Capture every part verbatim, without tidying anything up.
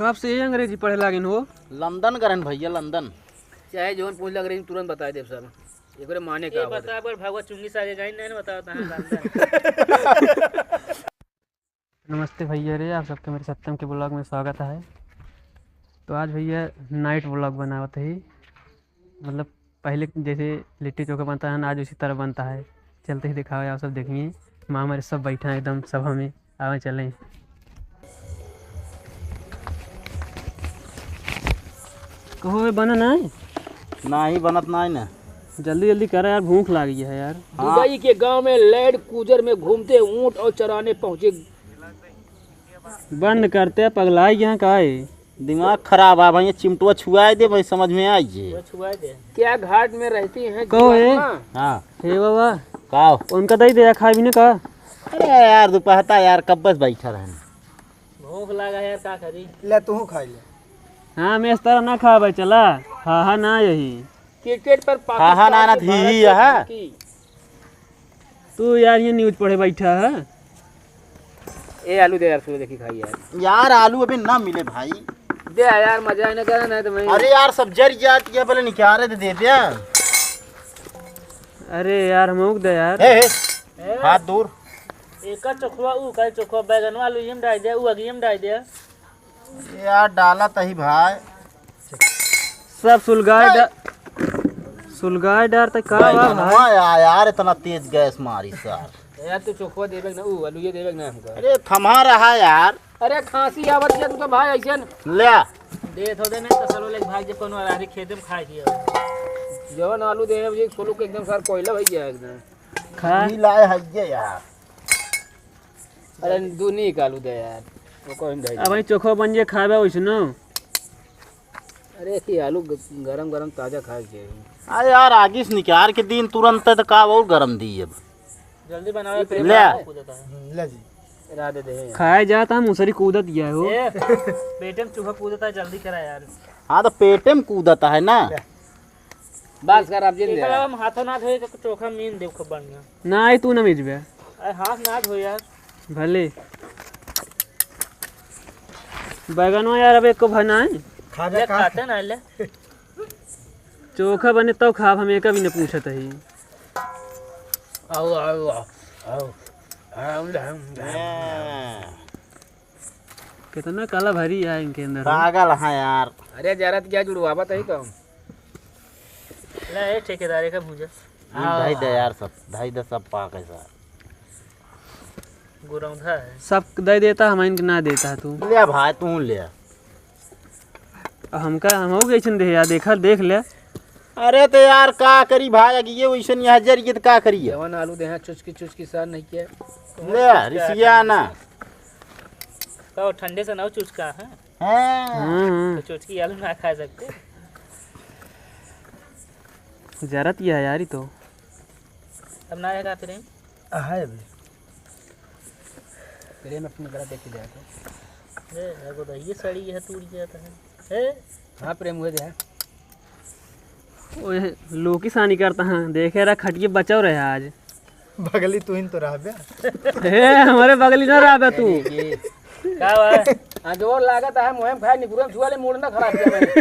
कब से ये अंग्रेजी पढ़े लागिन हो? लंदन गरन भैया, लंदन। चाहे जौन पूछ ले अंग्रेजी में तुरंत बताए देब सब। एकरे माने का ये होत है? बता, अगर भगवा चुंगी से आगे गाइन नहीं ना बताओ, तहाँ लंदन। नमस्ते भैया रे, आप सबके मेरे सत्यम के ब्लॉग में स्वागत है। तो आज भैया नाइट ब्लॉग बनावत ही, मतलब पहले जैसे लिट्टी चोखा बनता है ना, आज उसी तरह बनता है। चलते ही दिखावे, आप सब देखिए, माँ हमारे सब बैठा है एकदम सभा में। आवे चलें। कहो, ये बना ना है? नाही, बनत नाही ना। जल्दी जल्दी करा यार, भूख लागी है यार। हाँ। दुबई के गांव में लैंड क्रूजर में घूमते ऊंट और चराने पहुंचे। बंद करते, पगलाई यहाँ का है? दिमाग खराब है भाई, ये चिमटुआ छुआए दे भाई, समझ में आई जे। वो छुआ दे। क्या घाट में रहती हैं कहो, ए? जीवात्मा? हाँ। हे बाबा। का? उनका दई दे, खाए भी ना का? अरे यार, दोपहता यार, कब बस बैठा रहना। भूख लागा है यार, का करी? ले, तू खा ले। हाँ, मैं इस तरह ना खाबे, चला। हा, हा, ना यही। क्रिकेट पर हाँ, हाँ, ना, ना, पाकिस्तान की ही, भारत ही, से हाँ। धमकी। तू यार ये न्यूज पढ़े बैठा है। ए आलू दे यार, सुबह देखी खाई यार। यार आलू अबे ना मिले भाई। दे यार, मजा ही ना करे ना तो मैं अरे यार सब जर जाती है, पहले निकाले तो दे दे। अरे यार हम दे यार। ए, ए, ए। हाथ दूर। एक चोखवा ऊ का चोखवा बैगन आलू ये में डाल दे, ऊ अगिए में डाल दे। यार डाला तही भाई। सब सुलगाए डा-, सुलगाए डार त का बा बैगनवा भाई? या-, यार इतना तेज गैस मारी सर। यार तू चोखवा देबे ना, ऊ आलू ये देबे ना हमका। अरे थमा रहा यार। अरे खांसी आवत है तू तो भाई ऐसे न। ले। दे थो दे नहीं तो सलो लेके भाग जे कोनो अरारी खेते में खा के आओ। जवन आलू दे रहे सोलू के एकदम सार कोयला भैया एकदम। खा। ई लाए हइये यार। अरे, दू निकालू दे यार। वो कौन भाई? अब भाई चोखो बन जे खाबे वैसनो। अरे, कि आलू ग-, गरम गरम ताजा खाए के चाहिए। अरे यार, आगी से निकाल के दिन तुरंत तो का और गरम दी अब। जल्दी बनाओ, ये प्रेम ले। कूदता है। हम्म, ले जी। राधे दे। खाए जाता हम उसरी कूदत गया हो। ए, पेटे में चूहा कूदता है, जल्दी करा यार। हाँ, तो पेटे में कूदता है ना। ले। बस कर, अब जिन एकर दे। अलावा हम हाथों ना धोए के चोखा मीन देव खूब बढ़िया। ना आई तू ना मिजबे। अरे हाथ ना धो यार। भले। बैगनवा यार अब एको भर ना है। खा जा, ले खा। खाते ना ले। चोखा बने तब खाब, हम एका भी न पूछत ही। आओ, आओ, आओ, आओ। आओ, आओ, आओ। कितना कला भरी है इनके अंदर। पागल है यार। अरे जरा तो क्या जुड़वावत है तो। ले, ए, ठेकेदारे का भूजा। हाँ। धई दे यार सब, धई दे सब पाक है सर। गुरौंधा है। सब दे देता, हम इनके ना देता तू। ले भाई, तू ले। अब हमका, हम हो गए छन दे यार, देखा, देख ले। अरे तो यार, का करी भाई, अगर ये वैसे नहीं हजर, ये तो का करी है? जवन आलू दे हैं, चुचकी, चुचकी सार नहीं किया। ले, रिसिया ना। का वो ठंडे से ना हो चुचका है? हाँ। हाँ, हाँ। तो चुचकी आलू ना खा सकते। जरत ही है यार, ये तो। अब ना आएगा प्रेम? है अभी। प्रेम अपने गला देख के जाएगा। ए, एगो तो ये सड़ी है, टूट गया था। ए? हाँ, प्रेम हुए दे है। ओए, लोकी सानी करता हाँ, देखे रहा खटिए बचाव रहे आज। बगली तू ही तो रहबे। हे, हमारे बगली ना रहबे तू। का बा? हाँ, जोर लागत है, मुहिम खाए निकुरम छुआ ले, मूड ना खराब किया मैंने।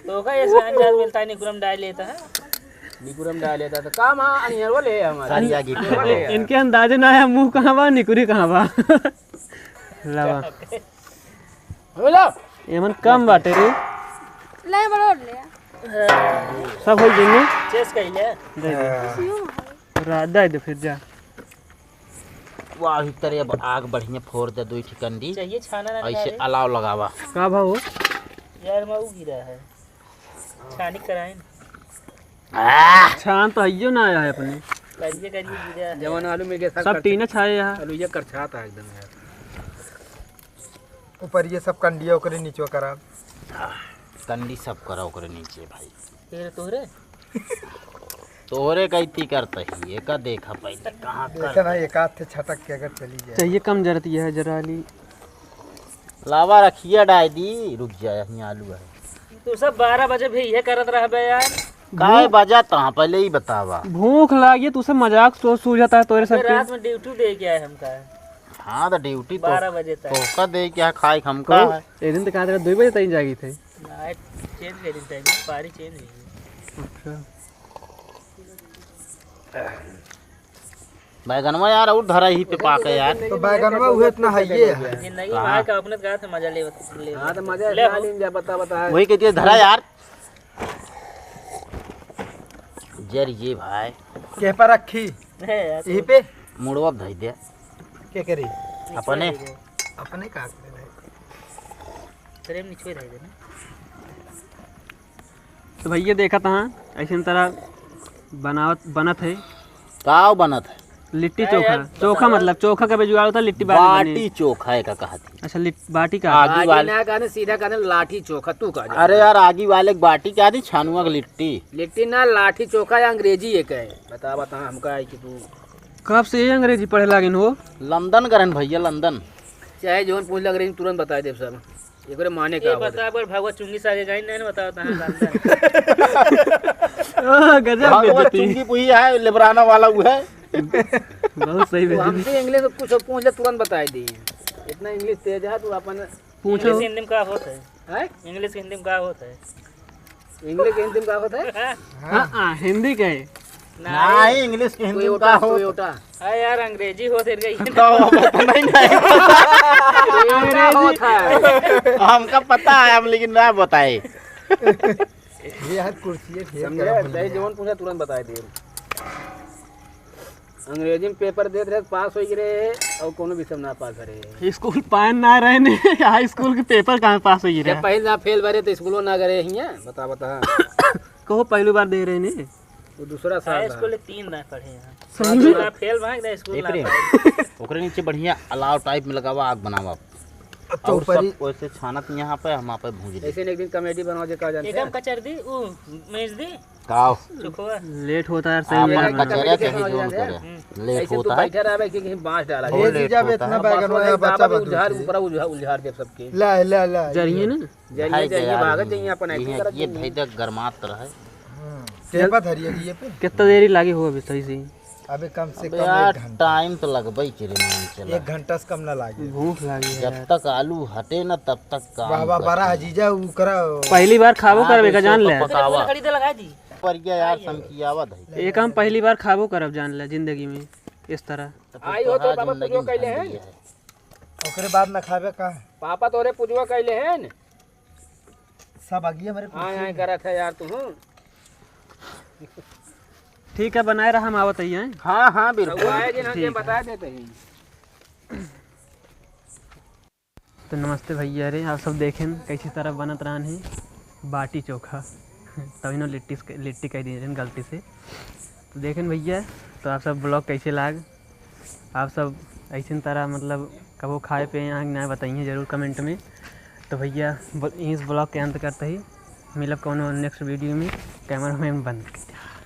तो का ये साइन चार्ज मिलता है, निकुरम डाल लेता है। निकुरम डाल लेता तो काम, हाँ, अनियर वो ले हमारे। सारी आगे अनियर वो ले। इनके अंदाजे ना है, मुंह कहाँ बा, निकुरी कहाँ बा। लावा। हेलो। एमन कम बाटे रे। ले बरोड ले। सब हो गइल ने? चेस कइले। दे दे। यूं है। रा-, दे दे फिर जा। वाह, इतरे अब आग बढ़िया फोड़ दे, दो ठिकंडी। चाहिए छाना ना ऐसे निकाले? अलाव लगावा। का भाव हो? यार, मैं वो गिरा है। छानी कराइन। आह! छान तो हइयो ना आया है अपने। करिए, करिए, गिरा है। जवन आलू में के साथ सब कर-, टीना छाए यहाँ। आलू ये करछाता है एकदम यार। ऊपर ये सब कंडिया ओकरे नीचे करा। आह, कंडी सब करा ओकरे नीचे भाई। तेरे तोहरे? तोहरे का इतनी करता ही, एका देखा पहले कहाँ देखा कर ना, एक आध थे छटक के अगर चली जाए। चाहिए कम जरती है, जरा ली। लावा रखिया डाय दी, रुक जाए, यहीं आलू है। तू सब बारह बजे भी ये करत रहबे यार। काय भूख बजा तहाँ, पहले ही बतावा। भूख लागी, तू सब मजाक सोच सूझता है तोरे अबे सब के। रात में ड्यूटी दे के आए हमका। हाँ, तो ड्यूटी तो बारह बजे तक। तोहका दे क्या खाए, हमका है। ए दिन तो कहा था, दो बजे तक जागी थे। नाइट चेंज कर दिन टाइम, पारी चेंज हुई। अच्छा। बैगनवा यार, और धरा ही पे पाके यार। तो बैगनवा उहे इतना है ये है। जिंदगी हाँ। भाई का अपने का से मजा ले, ले हाँ, तो मजा ले ले लो। लीन जा, बता, बता। वही कहती है, धरा यार। जर ये भाई। के पर रखी? है यार। यही पे? मुड़वा धई दे। के करी? अपने? अपने का करे भाई? फ्रेम नीचे रह देना। तो भैया देखत हाँ, ऐसे तरह बनावत, बनत है। काव बनत है? लिट्टी अरे चोखा। यार, चोखा बताओ। मतलब चोखा का भी जुगाड़ होता है, लिट्टी बाटी बाटी बनी। चोखा है का कहत है। अच्छा, लिट-, बाटी का? आगी बाटी वाले ना कहने, सीधा कहने लाठी चोखा, तू कह जा। अरे यार, आगी वाले के बाटी क्या दी, छानुआ की लिट्टी। लिट्टी ना, लाठी चोखा या अंग्रेजी एक है। बता, बता, हमका है कि तू कब से ये अंग्रेजी पढ़े लागिन हो? लंदन गरन भैया, लंदन। चाहे जौन पूछ ले, अंग्रेजी तुरंत बता देब सब। एकरे माने का ये होत बता, है? अगर भगवा चुंगी से आगे गई नहीं, नहीं बताओ, तो हम जानते हैं। ओह, गजब भगवा बेइज्जती। चुंगी पुही है, लेबराना वाला वो है। बहुत सही वो बेइज्जती। हमसे इंग्लिश में कुछ पूछ ले, तुरंत बताई दी। इतना इंग्लिश तेज है, तू अपन पूछो। इंग्लिश हिंदी में का होत है? हैं? इंग्लिश हिंदी में का होत है? इंग्लिश के हिंदी में का होत है? हाँ, हाँ, हिंदी के। नहीं, इंग्लिश के हिंदी में टोयोटा, का होत? टोयोटा। हाँ यार, अंग्रेजी होत है गई। तो पता नहीं, नहीं। टोयोटा होत है। हमका पता है, हम लेकिन ना बताए। ये यार कुर्सी है, फेर समझे? गरम हो चाहे गया। जवन पूछा, तुरंत बताए दे। अंग्रेजी में पेपर देत रहे, पास होइ गए रहे, और कोनो विषय में ना पास रहे। स्कूल पाए ना रहे ने, हाई स्कूल के पेपर कहाँ पास होइ गए जब रहे? पहले ना फेल भरे तो स्कूलो ना गए हियाँ, बता, बता। कहो पहली बार दे रहे ने। वो दूसरा साल हाई रहा। स्कूल में तीन ना पढ़े हैं। सही में? ना फेल भाग ना स्कूल ना एकरे, पाए। ओकरे नीचे बढ़िया अलाव टाइप में लगावा, आग बनावा। अच्छा, और ऊपर सब ही वैसे छानत यहाँ पे, हम यहाँ पे भूंज दे। ऐसे ने एक दिन कॉमेडी बनाओ जे का जानते एकदम हैं? कचर दी, ऊ मेज दी। काव? चोखवा। लेट होता है यार, सही में आपन यार। कचरिया कहीं जोन करे। हम्म। लेट ऐसे तू होता है। बैठा रहबे कि कहीं बांस डाला ए जाए। जीजा, लेट होता इतना है। बैगन बांस वाला वाला बच्चा दाबे, बंद उझार, कीजिए। ऊपर उझार, उझार देब सबके। ला, ला, ला, जरिए ये। ना। जरिए, भाई जरिए, गया भागत रे। जइए, अपन ये, acting करत ये जइए। भाई देख गरमात रहे। हाँ। टेपा धरिए, ये पे। कितना देरी लागी हो अभी सही से? अबे कम से अबे कम यार, एक घंटा। टाइम तो लगबे करे, मान चला। एक घंटा से कम ना लागे। भूख लागी है जब यार। तक आलू हटे ना, तब तक काम वाह, वाह, करते बड़ा हैं। है जीजा, ऊ करा। पहली बार खाबो हाँ, करबे का, जान ले। पकावा। खरीदे लगा दी। पर गया यार, समकी आवत है। एक हम पहली बार खाबो करब, जान ले, जिंदगी में इस तरह। तो फिर आई हो तो तोरा बाबा जिंदगी पूजो कैले हैं? धंधी है। ओकरे बाद ना खाबे का? पापा तोरे पूजवा कैले हैं? सब आगिए हमरे हाँ, कुर्सी हाँ, में। करत है यार तू, हूँ। ठीक है, बनाए रहा, हम आवत ही हैं। हाँ, हाँ, बिल्कुल। अब आए दिन हम ठीक के है। बता देते हैं। तो नमस्ते भैया रे, आप सब देखें कैसी तरह बनत रहन है बाटी चोखा। तभी ना लिट्टी से, लिट्टी कह दिए रहन गलती से। तो देखें भैया, तो आप सब vlog कैसे लाग, आप सब ऐसे तरह मतलब कबो खाए पे यहाँ ना बताइए जरूर comment में। तो भैया ब-, इस vlog के अंत करते ही मिलब कोनो next video में। Cameraman बंद।